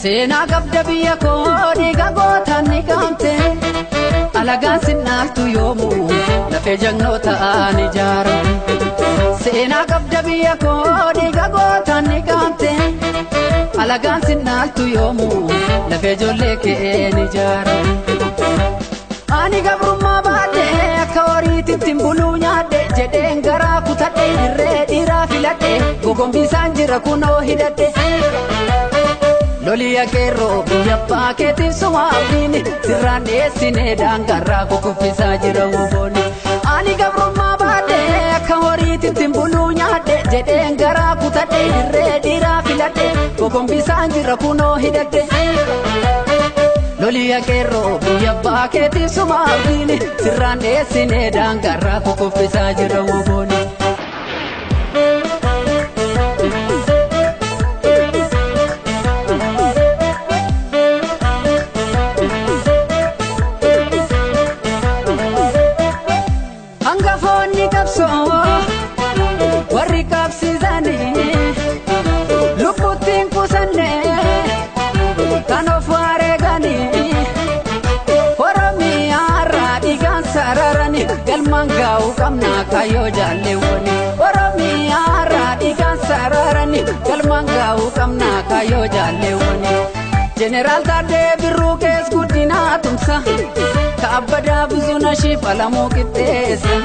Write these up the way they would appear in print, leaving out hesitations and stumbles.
Seenaa qabda biyya koo dhiiga gootaan ni qaamte alagaan sinnaaltu yoomuu lafee jagnoota ni ijaaramte. Seenaa qabda biyya koo dhiiga gootaan ni qaamte alagaan sinnaaltu yoomuu lafee ijoollee kee ni ijaaramte. Ani gabrummaa baadhe akka horiititti buluu nyaadhe jedheen garaa kutadhe irree dhiiraa filadhe gogombisaan jira kunoo hidhadhe. Loliya qeerroo biyya abbaa keetiif sumaafini sirraan dhiyeessinee daangarraa kukuffisaa jira huboonni. Ani gabrummaa baadhe akka horiititti buluu nyaadhe jedheen garaa kutadhe irree dhiiraa filadhe gogombisaan jira kunoo hidhadhe. Loliya qeerroo biyya abbaa keetiif sumaafini sirraan dhiyeessinee daangarraa kukuffisaa jira huboonni. Hangafoonni qabsoo warri qabsiisanii lubbuttiin qusanne kan of wareeganii Oromiyaarraa dhiigaan sararanii galmaan gaa'uu qabna kaayyoo jaalleewwanii. Oromiyaarraa dhiigaan sararanii galmaan gaa'uu qabna kaayyoo jaalleewwanii. Jeneraal Taaddee Birruu kees guddinaa tumsa kaabbadaa Bizunashii Falamuu qixxeessa.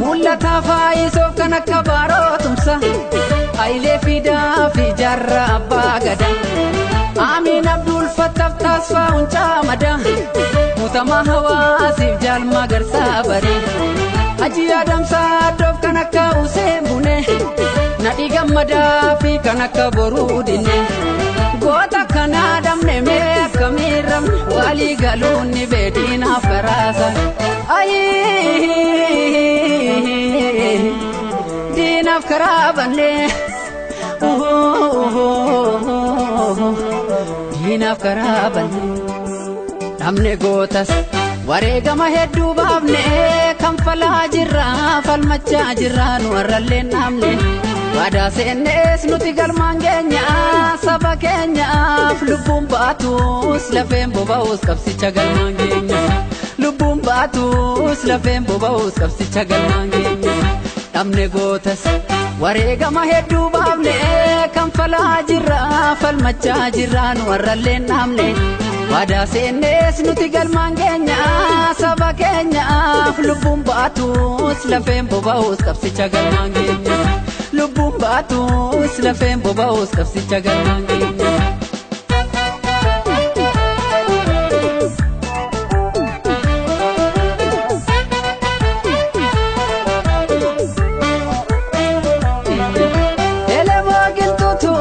Mul'ataa faayisoof kan akka baaroo tumsa Hayilee Fidaa fi Jaarraa Abbaa Gadaa. Amiin Abdul Fattaaf Taasfaa Huncaa Madaa Muutamaa Hawaasiif Jaalmaa Garsaa Baree. Hajii Adamsaa Addoof kan akka Useen Bunee Nadhii Gammadaa fi kan akka Boruu Dinnee. Goota kanaa dhabne mee akkamiin rabne walii galuun ni beediinaaf karaasa. Ayii diinaaf karaa banne diinaaf karaa banne. Dhabne gootas wareegama hedduu baafne kanfalaa jirra falmachaa jirra nu warrallee dhaabne. Waadaa seennees nuti galmaan keenya saba keenyaaf lubbuun baatus lafeen boba'us qabsicha galmaan keenya. Lubbuun baatus lafeen boba'us qabsicha galmaan keenya. Dhabne gootas wareegama hedduu baafne kanfalaa jirra falmachaa jirra nu warrallee dhaabne. Waadaa seennees nuti galmaan keenya saba keenyaaf lubbuun baatus lafeen boba'us qabsicha galmaan keenya. Lubbuun baatus lafeen boba'us qabsicha galmaan keenya. Elemoo qilxuutu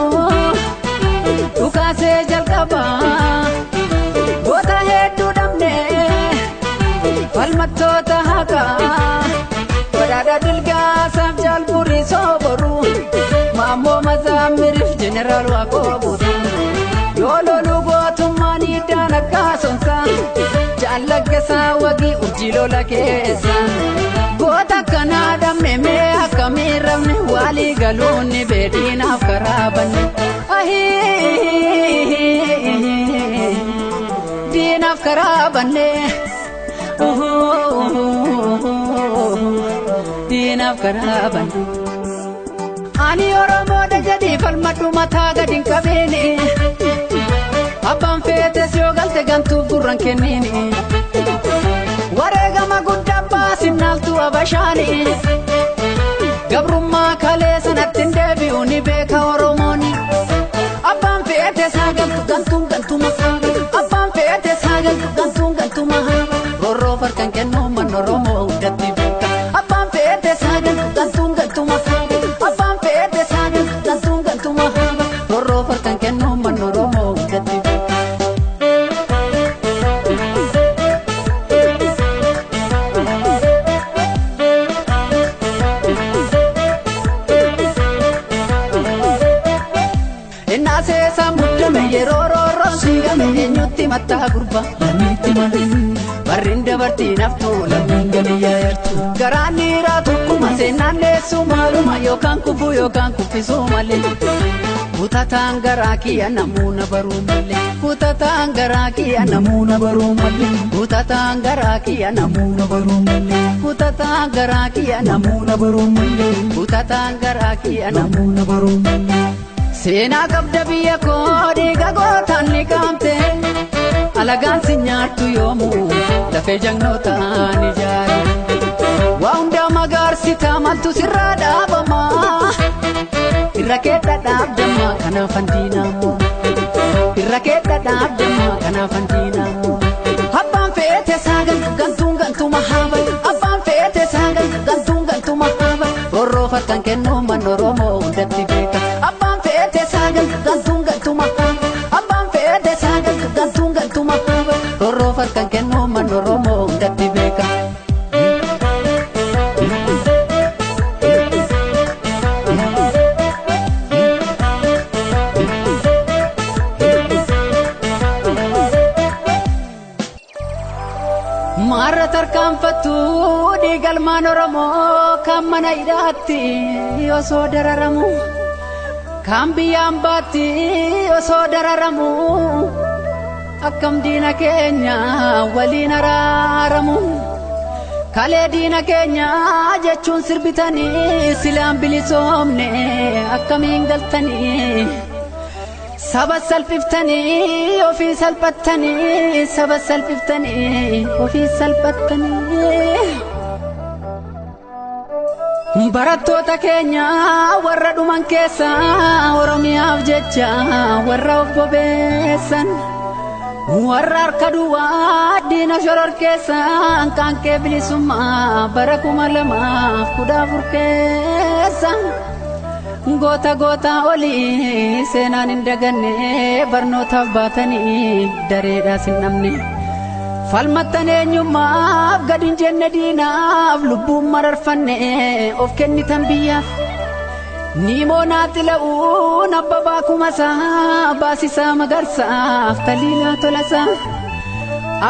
dhukaasee jalqaba goota hedduu dhabne falmattoota haqaa. Badhaadha Dilgaasaaf Jaalburii Sooboruu Maammoo Mazaamiriif Jeneraal Waaqoo Guutuu yoo loluu gootummaan hiddaan akka sonsaa jaallaggasaa wagii urjii lola keessa. Goota akkanaa dhabne mee akkamiin rabne walii galuun ni beediinaaf karaa banne. Ahii diinaaf karaa banne. Diinaaf karaa banne. Ani Oromoodha jedhii falmadhu mataa gadi hin qabeeni. Abbaan feetes yoo galte gantuuf gurra hin kenniini. Wareegama guddaa baasinnaaltu abashaani. Gabrummaa kalee sanatti hin deebi'u ni beeka Oromooni. Abbaan feetes haa galtu gantuun gantuma. Abbaan feetes haa galtu gantuun gantuma. Roorroo farkan kennuu manni Oromoo hundatti beeka. Abbaan feetes haa galtu gantuun gantuma. Abbaan feetes haa galtu gantuun gantuma. Roorroo farkan kennuu manni Oromoo hundatti beeka. Innaa seesaa muddame yeroo roorroon siigame eenyutti mattaa gurba lammiitti malee. Barriin dabartii naftuu lammiin gadi yaayartu. Garaan dhiiraa tokkuma Seenaan maaluma yookaan kufuu yookaan kuffisuu malee. Kutataan garaa kiyya namuuna baruu malee. Kutataan garaa kiyya namuuna baruu malee. Kutataan garaa kiyya namuuna baruu malee. Kutataan garaa kiyya namuuna baruu malee. Kutataan garaa kiyya namuuna baruu malee. Seenaa qabda biyya koo dhiiga gootaan ni qaamte. Alagaan si nyaattu yoomuu lafee jannootaan ijaaru. Waa hundaa magaarsita maaltu sirraa dhaabama. Irra keedha dhaabdamma kanaaf handiinaamu. Irra keedha dhaabdamma kanaaf handiinaamu. Abbaan feete saagal gantuun gantuma haaba. Abbaan feete saagal gantuun gantuma haaba. Rorroofa kan kennu manni Oromoo hundatti beeka. Abbaan feete saagal gantuun gantuma haaba. Abbaan feete saagal gantuun gantuma haaba. Rorroofa kan kennu manni Oromoo hundatti beeka. Maarra tarkaanfattu dhiigalmaan Oromoo kan mana hidhaatti osoo dararamu. Kan biyyaan baatti osoo dararamu. Akkam diina keenya waliin araaramu. Kalee diina keenya jechuun sirbitanii silaan bilisoomne akkamiin galtanii. Saba salphiftanii ofii salphattanii saba salphiftanii ofii salphattanii. Barattoota keenya warra dhuman keessa Oromiyaaf jecha warra of bobeessan. Warra harka duwwaa diina shoror keessa qaanqee bilisummaa bara 2014 keessa. Goota goota olii seenaan hin daganne barnootaaf baatanii dareedhaas hin dhabne. Falmattan eenyummaaf gad hin jenne diinaaf lubbuun mararfanne of kennitan biyyaaf. Niimoonaa xila'uun abbabaa kumasaa baasisaa magarsaaf taliilaa tolasaa.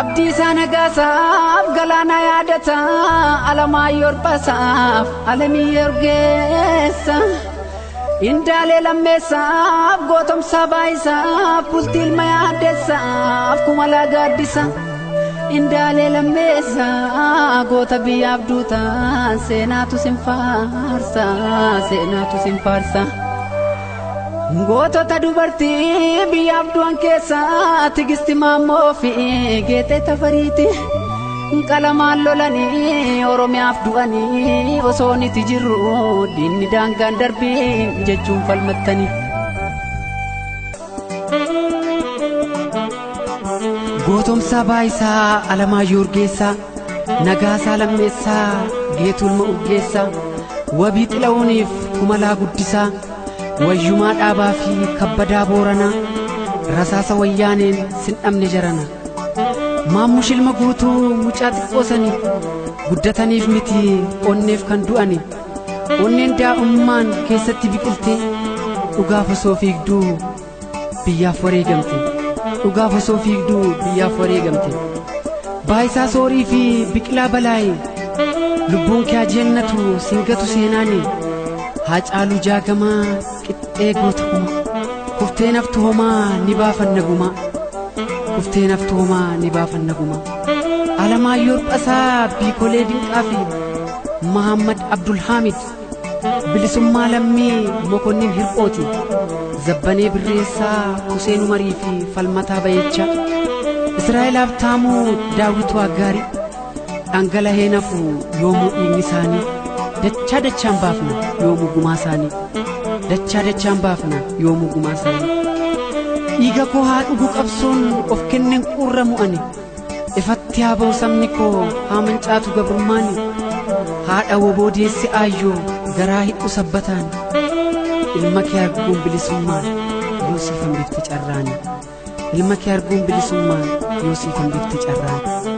Abdiisaa nagaasaaf galaanaa yaadataa alamaayyoo hirphasaaf alamii orgeessa. Indaalee lammeessaaf gootomsaa baayisaaf bultii ilma yaaddeessaaf kumalaa gaaddisa. Indaalee lammeessaa goota biyyaaf duutaan seenaatu sin faarsa seenaatu sin faarsa. Gootota dubartii biyyaaf du'an keessaa Tigisti Maammoo fi Geexee Tafariiti. Qalamaan lolanii Oromiyaaf du'anii osoo niti jirru diinni daangaan darbiin jechuun falmattanii. Gootomsaa Baayisaa Alamaayyoo Urgeessaa Nagaasaa Lammeessaa Geetuu Ilma Urgeessaa Wabii Xila'uuniif Kumalaa Guddisaa Wayyumaa Dhaabaa fi Kabbadaa Booranaa Rasaasa Wayyaaneen sin dhabne jarana. Maammush ilma guutuu mucaa xiqqoosanii guddataniif miti onneef kan du'ani. Onneen daa'ummaan keessatti biqiltee dhugaaf osoo fiigduu biyyaaf wareegamte. Dhugaaf osoo fiigduu biyyaaf wareegamte. Baayisaa Soorii fi Biqilaa Balaayee lubbuun kee jennatu singatu seenaani. Haacaaluu Jaagamaa qixxee goota kuma kuftee naftu homaa ni baafanna gumaa. Kuftee naftu homaa ni baafanna gumaa. Alamaayyoo Hirphasaa Biikolee Dinqaa fi Mahammad Abdulhaamid bilisummaa lammii Mokonnin Hirphooti. Zabbanee Birreessaa Huseen Umarii fi Falmataa Bayeechaa Israa'el Habtaamuu Daawituu Aggaarii dhangala'ee nafu yoomuu dhiigni isaanii dachaa dachaan baafna yoomuu gumaa isaanii dachaa dachaan baafna yoomuu gumaa isaanii. Dhiiga koo haa dhugu qabsoon of kenneen quurramu ani ifatti haa ba'u sabni koo haa mancaatu gabrummaani haadha woboo deessi aayyoo garaa hidhu sabbataan ilma kee arguun bilisummaan yoo siif hambifte carraani ilma kee arguun bilisummaan yoo siif hambifte carraani.